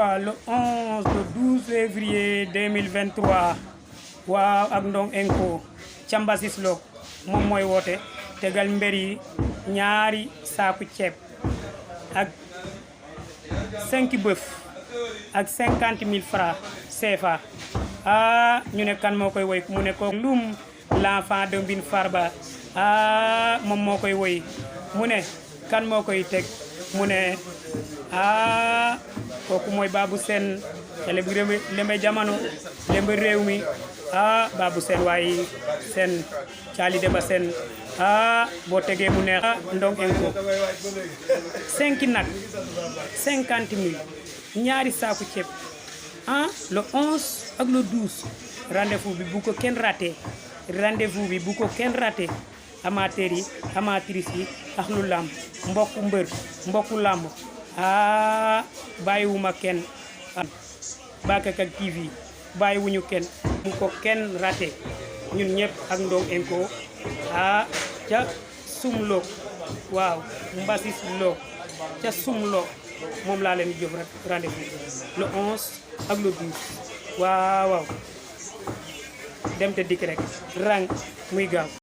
23 le 11 le 12 février 2023 waaw ak Ndong Enco Cambasis Lo moom mooy woote tegal mbir yi ñaari saaku ceeb ak 5 bœuf ak 50 000 francs CFA ñu ne kan moo koy woy mu ne ko Loum l'enfant de Mbine Farba moom moo koy woy mu ne kan moo koy teg mu ne kooku mooy Babou Sène xale bu lembe jamono lembe réew mi Babou Sène waaye Sène Thiali Demba Sène boo tegee mu neex Ndong Enco 5 nag 50 000 ñaari saaku ceeb le 11 ak le 12 rendez-vous bi bu ko kenn raté rendez-vous bi bu ko kenn raté amateurs yi amatrices yi ak lu làmb mbokku mbër mbokku làmb bàyyiwuma kenn Bakakak TV bàyyiwuñu kenn bu ko kenn raté ñun ñëpp ak Ndong Enco ca Sumlo waaw Mbasis Lo ca Sumlo moom laa leen jox rek rendez-vous le 11 ak le 12 waaw dem te dikk rek rang muy gaaw